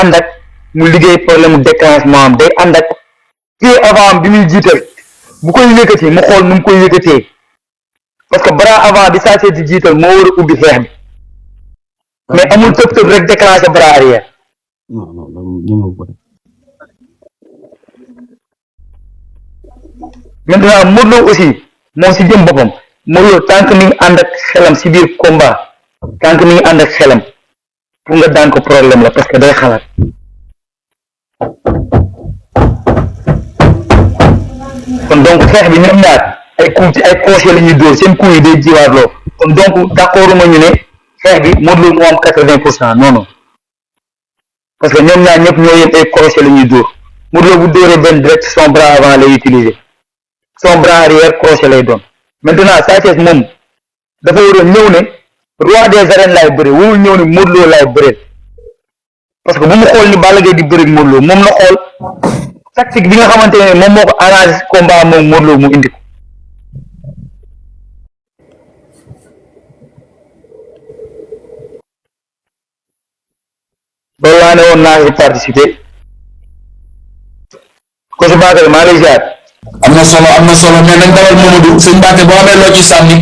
ànd ak mu liggéey problème mu déclenchement am day ànd ak pied avant bi muy jiital bu koy yëkkati mu xool nu mu koy yëkkatee parce que bras avant bi Sa Thiès di jiital moo war a ubbi xeex bi mais amul tëb tëb rek déclenché bras arrière. maintenant Modou Lo aussi moom si jëm boppam Modou Lo tant que mi ngi ànd ak xelam si biir combat tant que mi ngi ànd ak xelam pour nga daan ko problème la parce que day xalaat. kon donc xeex bi ñoom ñaar ay coups ci ay crochet la ñuy dóor seen coups yi day jiwaatloo kon donc d'accord ma ñu ne xeex bi Modou Lo moo am 80% non non parce que ñoom ñaar ñëpp ñoo yem ay crochet la ñuy dóor Modou Lo bu dóoree benn direct son bras avant lay utiliser son bras arrière crochet lay doon maintenant Sa Thiès moom dafa war a ñëw ne roi des arènes laay bëre warul ñëw ne Modou Lo laay bëreel parce que bu mu xool ni Balla Gaye di bëre Modou Lo moom la xool tactique bi nga xamante ne moom moo ko arrangé combat moom Modou Lo mu indi ko. loolu laa ne woon naa ngi participer ko si Bakary maa lay ziar. am na solo mais nañ dawal Mamadou sëñ Mbacke boo amee loo ci sànni.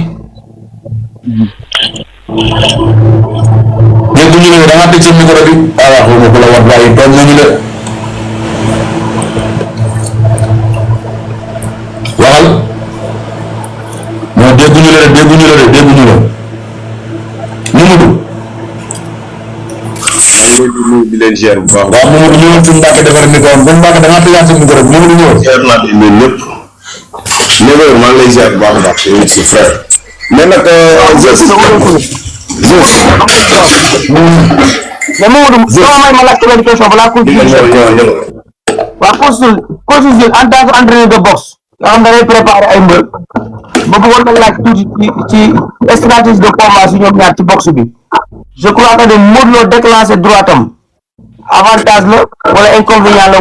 dégguñu ne da ngaa tëj sa micro bi ah xaw ma ko la war waaye toog nañu la waxal non dégguñu la Mamadou. di leen ziar bu baax. waaw Mamadou ñëwoon fi Mbacke defar micro am ba Mbacke da ngaa tëjaat sa micro bi Mamadou ñëwoon. ziar naa di leen ñëpp. Négoor maa ngi lay ziar bu baax a baax yow si frère. mais nag mais Mamadou may ma laajte benn question balaa consul en tant que entraîneur de boxe nga xam ne day préparé ay mbër ba bëggoon na laaj tuuti ci stratégie de combat si ñoom ñaar ci boxe bi je crois que ne Modou Lo déclenché droitam avantage la wala inconvénient la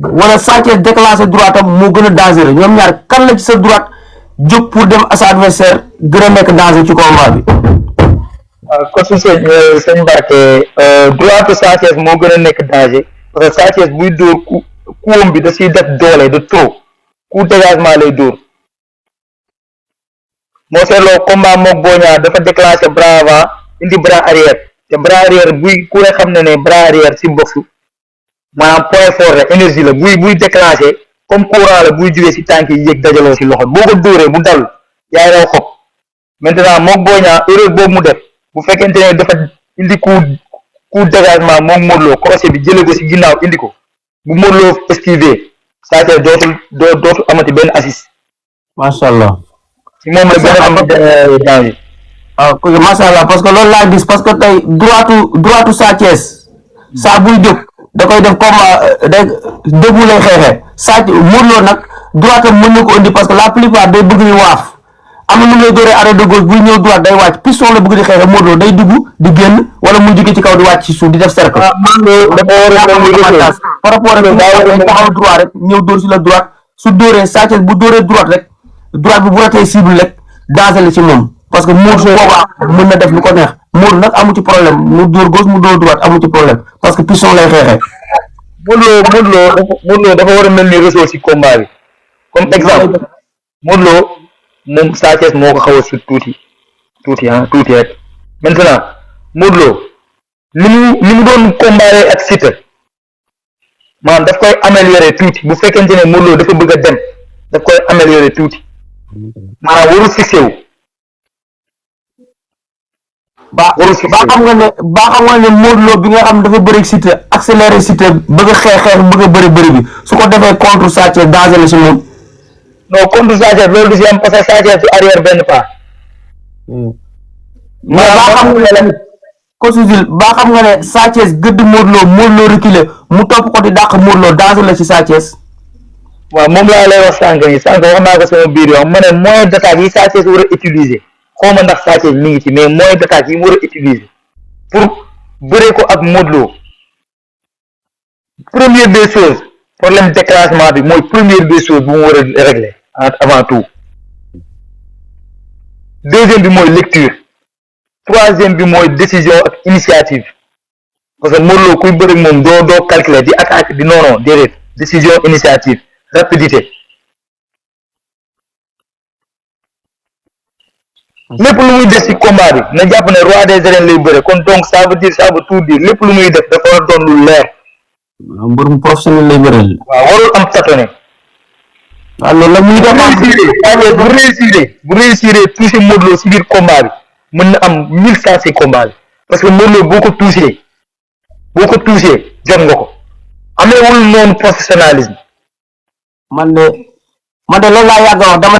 wala Sa Thiès déclenché droitam moo gën a dangereux ñoom ñaar kan la ci sa droite jóg pour dem à sa adversaire gën a nekk danger ci combat bi. kon si sëñ Mbacke droite Sa Thiès moo gën a nekk danger parce que Sa Thiès buy dóor kuwam bi da siy def doole de trop coup dégagement lay dóor moo seetloo combat moog Boña dafa déclenché bras avant indi bras arrière te bras arrière buy ku ne xam ne bras arrière si boxe maanaam point fort la énergie la buy déclenché comme courant la buy jógee si tànk yi yëg dajaloo si loxo boo ko dóoree bu dal yaay raw xob maintenant moog Boña erreur boobu mu def bu fekkente ne dafa indi coup dégagement moom Modou Lo crochet bi jëlee ko si ginnaaw indi ko bu Modou Lo esquivé Sa Thiès dootul amati benn assist. macha allah. si moom la gën a am danger. waaw macha allah parce que loolu laa gis parce que tey droitu Sa Thiès saa buy jóg da koy def comme day debout lay xeexee Modou Lo nag droitam mën na ko indi parce que la plupart day bëgg ñu waaf. am na nu ngay dooree arrêt de gauche buy ñëw droite day wàcc piston la bëgg di xeexe Modou Lo day dugg di génn wala muy jóge ci kaw di wàcc ci suuf di def cercle. par rapport ak day taxaw droit rek ñëw dóor si la droite su dóoree Sa Thiès bu dóoree droite rek droite bi bu ratee cible rek danger la ci moom parce que Modou su boobaa mën na def lu ko neex Modou nag amu ci problème mu dóor gauche mu dóor droite amu ci problème parce que piston lay xeexee. Modou Lo dafa war a mel ni réseau si combat bi comme exemple Modou Lo moom Sa Thiès moo ko xaw a sut tuuti rek maintenant Modou Lo li mu doon combattre ak Siteu maanaam daf koy améliorer tuuti bu fekkente ne Modou Lo dafa bëgg a dem daf koy améliorer tuuti maanaam warul fixé wu. ba xam nga ne Modou Lo bi nga xam dafa bëri Siteu accéléré Siteu bëgg a xeex bëgg a bëri bi su ko defee contre Sa Thiès danger la si moom. non contre Sa Thiès loolu du si am parce que Sa Thiès du arrière benn pas. mais baa xam nga ne Sa Thiès gëdd Modou Lo reculé mu topp ko di dàq Modou Lo danger la ci Sa Thiès. waaw moom laa lay wax sànq wax naa ko sama biir yow ma ne moyen d'attaque yi Sa Thiès war a utiliser xaw ma ndax Sa Thiès mi ngi ci mais moyen d'attaque yi mu war a utiliser pour bëree ko ak Modou Lo première des choses problème déclenchement bi mooy première des choses bu mu war a régler avant tout deuxième bi mooy lecture troisième bi mooy décision ak initiative parce que Modou Lo kuy bëri ak moom doo calculer di attaque di non déedéet décision initiative rapidité lépp lu muy def ci combat bi na jàpp ne roi des arènes lay bëre kon donc ça veut tout dire lépp lu muy def dafa war a doon lu leer. mbër mu professionnel lay bëreel. waaw warul am tâtonné. waaw loolu la muy def bu réussir toucher Modou Lo ci biir combat bi mën na am 1100 ci combat bi parce que Modou Lo boo ko touché jot nga ko ameewul noonu professionnalisme. man de loolu laa yàgg a wax dama